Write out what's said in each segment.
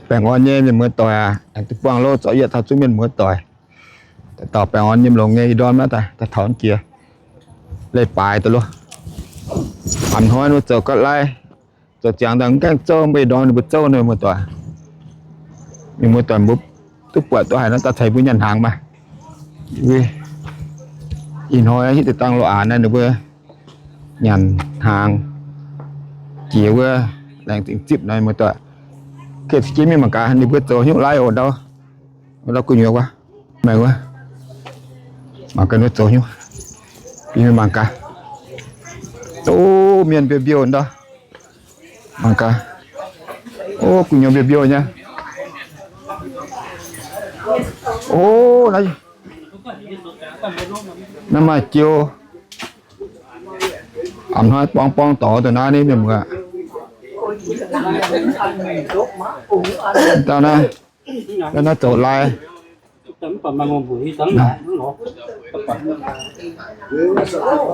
Baengh orn nyei mienh muoz doic aac, aengx duqv buangh lov zorqv yietc taux zungv mienh muoz doic. Dauh dauh baengh orn nyei longx nyei, ih ndorm naaiv daaih taux jiex leiz-baaix daaih loh. A'hnoi ninh mbuo zoux ga'lai, zoux ziangx daaih mv gaengh zouv, mv baac ih ndorm ninh mbuo zouv, ninh mbuo muoz doic. Ninh mbuo doic mbuo duqv buatc duqv haiz naaiv daaih caux mbuo nyanc hnaangx maah. Ih hnoi hitv deix dangh lo aac naaiv ninh mbuo nyanc hnaangx jiex wuov laengz zingh zipv nor muoz doic. Gengh mingh mangc gaax ninh mbuo zoux hnyouv lai oc ndau. Ndau gu'nyuoz wuov, maengx wuov, mangc gaax ninh mbuo zoux hnyouv. Mingh mangc gaax. O, mienh mbiouh mbiouh ndau. Mangc gaax. O, gu'nyuoz mbiouh mbiouh nyei. O, naaiv, naaiv maaih jiou. A'hnoi borngz borngz dorngx daaih naaiv mienh muoz. Dauh naaiv, naaiv zoux lai.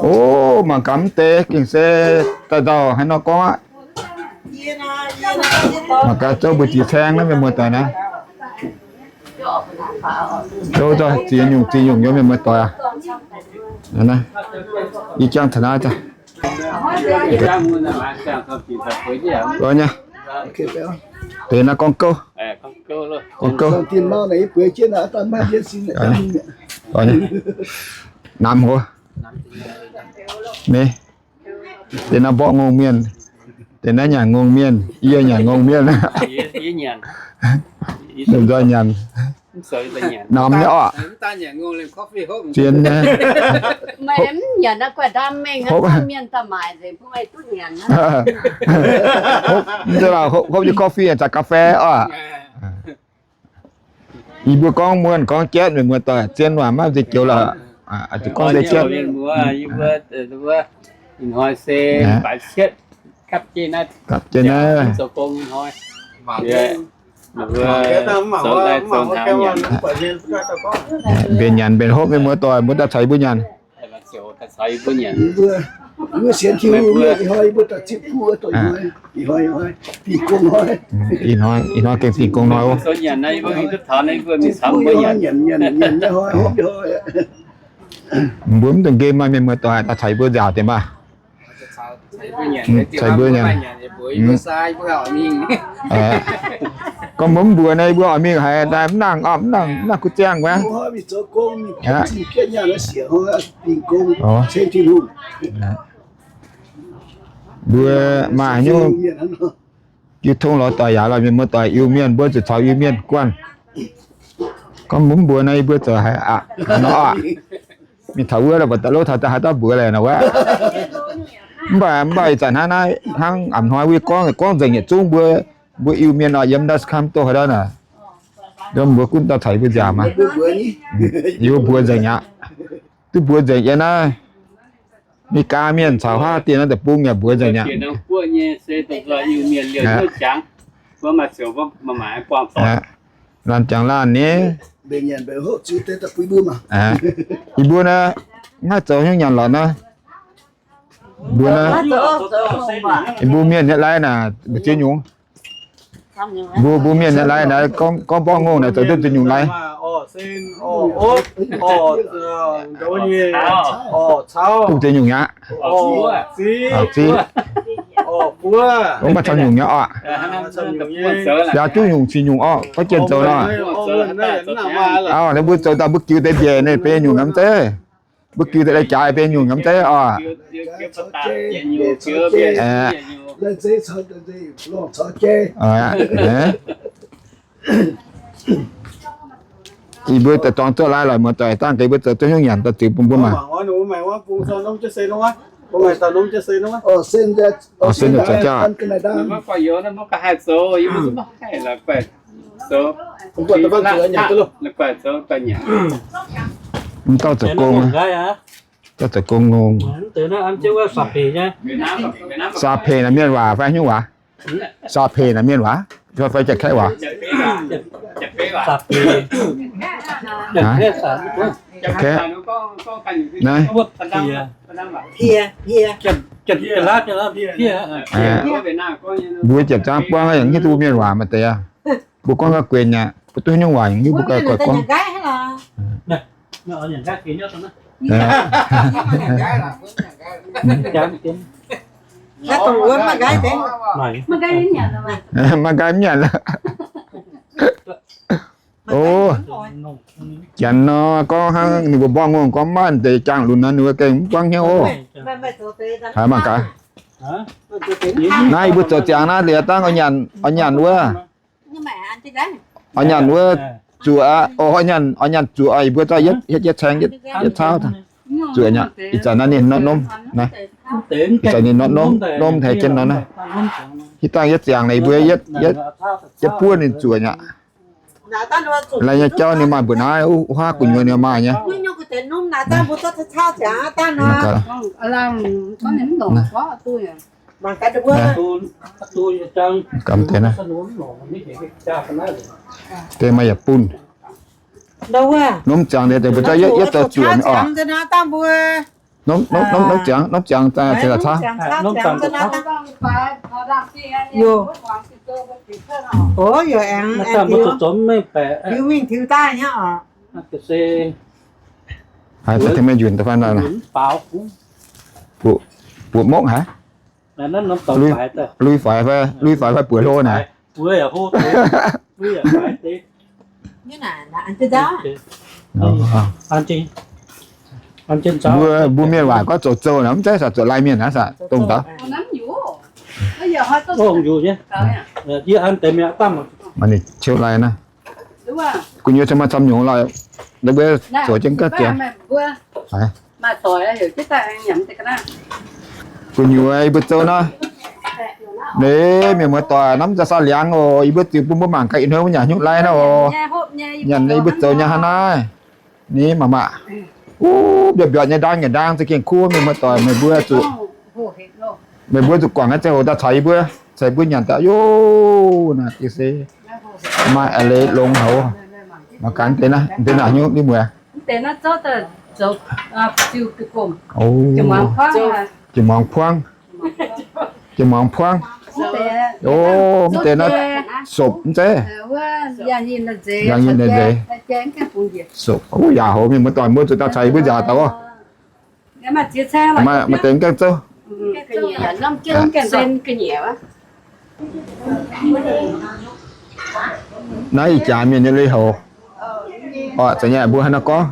O, mangc gaax mv deix gengh se daaih ndau haaix nor gorngv aqv. Mangc gaax zouv mbu'ziex caeng naaiv mienh muoz doic naaiv. Zouv ziex nyungc ziex nyungc nyei mienh muoz doic aac. Yie jangx taux naaiv. Deix naaiv gorngv gouv, gorngv gouv. Namx hov. Ni, deix naaiv mborqv ngongh mienh, deix naaiv nyanc ngongh mienh, yie nyanc ngongh mienh. Nzunc nzunc nyanc. Namx nyei orqc. Zien nyei. Hopv, hopv nyei coffee caux ga'fei orqc. Yie mbuo gorngv muonh gorngv jatv mienh muoz doic, zien waac maiv zeiz joux lorqc. Gorngv se jatv. Gapv jienv naaiv. Mbenc nyanc mbenc hopv mienh muoz doic, mbuo daaih caux yie mbuo nyanc. Ih hnoi gengh zingh gong hnoi oc. Mbuo mv dungx nqemh maah, mienh muoz doic, daaih caux yie mbuo nziaauc deix maah. Caux yie mbuo nyanc. Gorngv mbuo mv mbuox naaiv, yie mbuo oix mingh haaix, mv nangh orqc, mv nangh, mv nangh kuv ziangh wuov. Mbuo maaih haaix nyungc jiu tong lorz doic yaac lorz mienh muoz doic Iu-Mienh, mbuo zuqc caux Iu-Mienh guanh. Gorngv mbuo mv mbuox naaiv, yie mbuo zoux haaix aqv nor aqv. Mingh taux wuov lorqc, mbuo daaih lov taux daaih haaix dauh mbuox leiz nor wuov. Mv baac, mv baac ih zanc hnangv naaiv, hnangv a'hnoi wuov gorngv, gorngv nzengc yietc zungv mbuo, mbuo Iu-Mienh oc, yiem Ndasv Kam doh haaix dauh naaic, yiem mbuo gunv daaih caux yie mbuo nziaauc maah. Yie mbuo mbuox nzengc aqv. Duqv mbuox nzengc yiem naaiv Meigaa mienh caux haav dien naaiv deic-bung yaac mbuox nzengc aqv. Laanh jangx laanh ni. Yie mbuo naaiv maiv zoux hnyouv nyanc lorqc naaiv. Mbuo naaiv, mbuo mienh nyei lai naaic mbu'ziex nyungc. Mbuo, mbuo mienh nyei lai naaic, gorngv mborqv ngongh naaic zoux duqv ziex nyungc lai. Duqv ziex nyungc aqv. Ziv. Mv baac camv nyungc nyei orqc. Yaac duqv nyungc cin nyungc orqc, gorngv jienh zoux nor. Aa, mbuo zoux daaih mbuo giux deix mbiec naaic benx nyungc nyei mv zeiz. Mbuo giux deix lai-jaaix benx nyungc nyei mv zeiz orqc. Yie mbuo daaih dorngx zuqc lai lorqc, muoz-doic, dangh gaax mbuo zoux duqv hnyouv nyanc daaih ziux bun mbuo maah. Mv dauh zoux gong, dauh zoux gong ngongh. Saapei naaic mienh waac fai haaix nyungc waac? Saapei naaic mienh waac fai Janx-Kaeqv waac? Naaiv mbuo jiepc zaang buang yaac mv hiuv duqv mienh waac maaih deix aqv. Mbuo gorngv ga'guenx aqv, mbuo duqv nyungc waac yie mbuo ga'guenx gorngv. Maiv nqaai mv nyanc. O, janx nor gorngv hnangv ninh mbuo mborqv ngongh gorngv maaih deix jangx lunx nor, ninh mbuo gengh mv buangv hnyouv oc. Haiz mangc gaax. Naaiv yie mbuo zoux ziangx naaiv liuz dangh oix nyanc wuov. Oix nyanc wuov zuoqc aqv. Oix nyanc, oix nyanc zuoqc, yie mbuo zorqv yietv, yietv caeng, yietv caauv zuoqc nyei. Ih zanc naaiv ninh norm-norm naaiv. Ih zanc ninh norm-norm, norm haic jienv nor naaiv. Hitv dangh yietv ziangx naaic, yie mbuo yietv buov ninh zuoqc nyei. Lai nyei jauv ninh maaih mbuoqc naaiv, wuov huaav gu'nyuoz ninh maaih nyei. Deix maaih yietc bun. Norm ziangx deix mbuo zorqv yietv zoux zuoqc oc. Norm ziangx, norm ziangx daaih caux mbuo haiz maiv yunh da'faanh naaiv, buoqc mokv haiz, lui faix fai, lui faix fai buoqc hlo naaic. Mbuo, mbuo mienh waac gorngv zoux zouh naaic, mv zeiz saah zoux lai mienh naaiv, saah dongh daaih. Maaih ninh ciouv lai naaiv. Gu'nyuoz cingx maaih camv nyungc lorqc, mbuo zoux jienv gaav ziangx. Gu'nyuoz yie mbuo zoux naaiv, leiz mienh muoz-doic, naaiv mv zeiz saah liangx oc. Yie mbuo ziux bun mbuo mangc gaax ih hnoi mbuo nyanc hnyouv lai naaiv oc. Nyanc yie mbuo zoux nyei hnangv naaiv. Ni mangc maah. Wuov mbiorqc mbiorqc nyei ndaang nyanc ndaang za'gengh kuv, mienh muoz-doic meih mbuo zuqc, meih mbuo zuqc guangc naaiv ziangh hoc daaih caux yie mbuo, caux yie mbuo nyanc daaih. Yov, naaiv se maaih a'leiz longx haic. Mangc gaax deix naaiv, deix naaiv hnyouv ninh muoz. Jiex muangx puangv. Jiex muangx puangv. Yov, mv deix naaiv sopc mv zeiz. Yangh nyei nzeiz. Sopc. Wuov yaac hoc mienh muoz-doic mbuo zuqc daaih caux yie mbuo nzaaux daaih oc. Maaih deix gaengh zouv. Naaiv ih jaax mienh nyei lui-houx. Oc, zanc nyei mbuo haaix nor gorngv?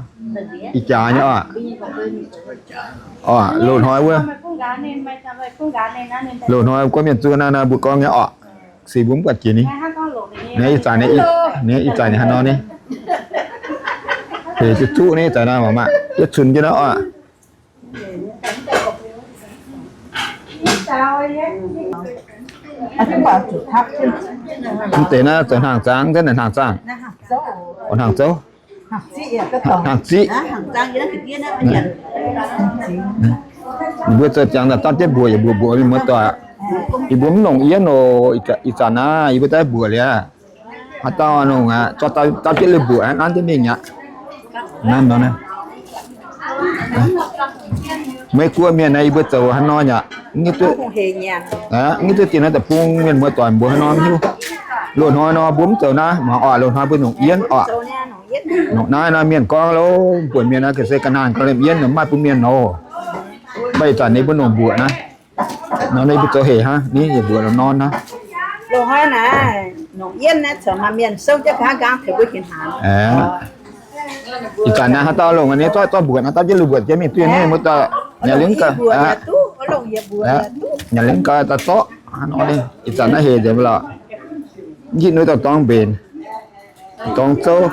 Ih jaax nyei oc. Oc, loz-hnoi wuov. Loz-hnoi gorngv mienh zuqc naaiv nor mbuo gorngv nyei oc. Se mbuo mv buatc jiex ni. Naaiv ih zanc, naaiv ih zanc haaix nor ni. Hec zuqc zuqv ni, zanc naaiv mangc maah, yietv cun jienv naaiv oc. Mv deix naaiv zoux hnaangx zaangc, mv zeiz hnaangx zaangc. Oc, hnaangx zouv. Hnaangx ziqv. Mbuo zoux ziangx daaih dauh jienv mbuoqc yaac mbuoqc mbuoqc mienh muoz-doic. Yie mbuo mv longc yienv oc. Ih zanc naaiv yie mbuo daaih mbuoqc liuz, haaix dauh longc aqv, dauh jienv lui mbuoqc, nanv jienv mingh aqv. Nanv nor naaiv. Meiv guoqv mienh naaiv yie mbuo zoux haaix nor yaac, mv duqv dinh naaiv deic-bung mienh muoz-doic mbuox haaix nor mv hiuv. Loz-hnoi nor mbuo mv zoux naaiv, mangc oc, loz-hnoi mbuo longc yienv oc. Longc naaiv nor mienh gorngv lo, mbuoqc mienh naaiv ga'naanh ga'lemh yienv nor maaih bun mienh nor. Mv baac ih zanc ninh mbuo longc mbuoqc naaiv. Nor ninh mbuo zoux hec hnangv, ninh yaac mbuoqc longc norm hnangv. Loz-hnoi naaiv longc yienv naaiv corc maaih mienh souv jienv nqaang taux mbuo hinc hnaangx. Ih zanc naaiv haaix dauh longc ninh zorqv zorqv mbuoqc, haaix dauh jienv lui mbuoqc jienv mingh duqv ninh muoz-doic. Nyanc lingh gaax, nyanc lingh gaax daaih zorqv. Ih zanc naaiv hec nzengc lorqc. Njitv nuv dorngx mbenc, dorngx zouv.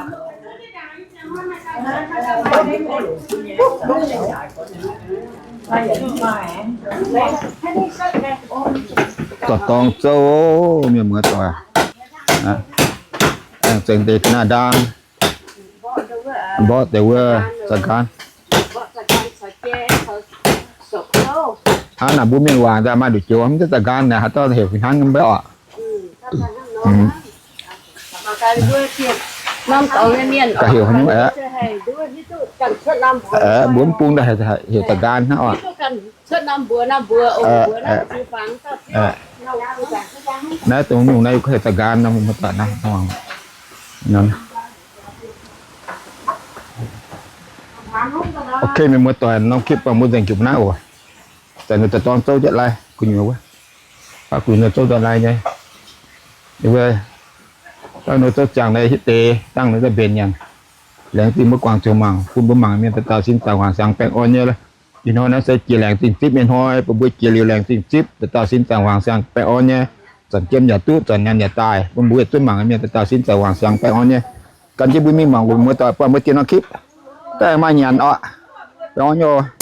Dorh dorngx zouv, mienh muoz-doic. Aengx zengx deix ga'naaiv ndaang, mborqv deix wuov za'ganv. Hnangv naaic mbuo mienh waac daaih maaih nduqc joux mv zeiz za'ganv naaic, haaix dauh heuc fih hnangv mv baac oc. Ga'heuc haaix nyungc aeqv, mbuo mv bung daaih heuc za'ganv hnangv oc. Naaiv dongh nyungc naaiv heuc za'ganv nor, mbuo daaih naaiv. Ok, mienh muoz-doic, norm คลิป baac mbuo nzengc jupc naaiv oc. Zanc ninh daaih dorng zouv jienv lai gu'nyuoz wuov. Baav gu'nyuoz zouv daaih lai nyei. Wuov, dangh ninh zouv ziangx naaiv hitv deix, dangh ninh daaih mbenc nyanc. Laengz zingh mbuo guangc ziouc mangc, bun mbuo mangc mienh dauh dauh sin zaangc wangc siangx baengh orn nyei. Ih hnoi naaiv se jiex laengz zingh zipv nyei hnoi, bun mbuo jiex liuz laengz zingh zipv, dauh dauh sin zaangc wangc siangx baengh orn nyei. Zanc jiem yaac duqv, zanc nyanc yaac daaih, bun mbuo yietc zungv mangc mienh dauh dauh sin zaangc wangc siangx baengh orn nyei. Gan jienv mbuo mingh mangc longc muoz-doic buatc mbuo diex norm คลิป. Daaih maaih nyanc orqc. Baengh orn nyei oc.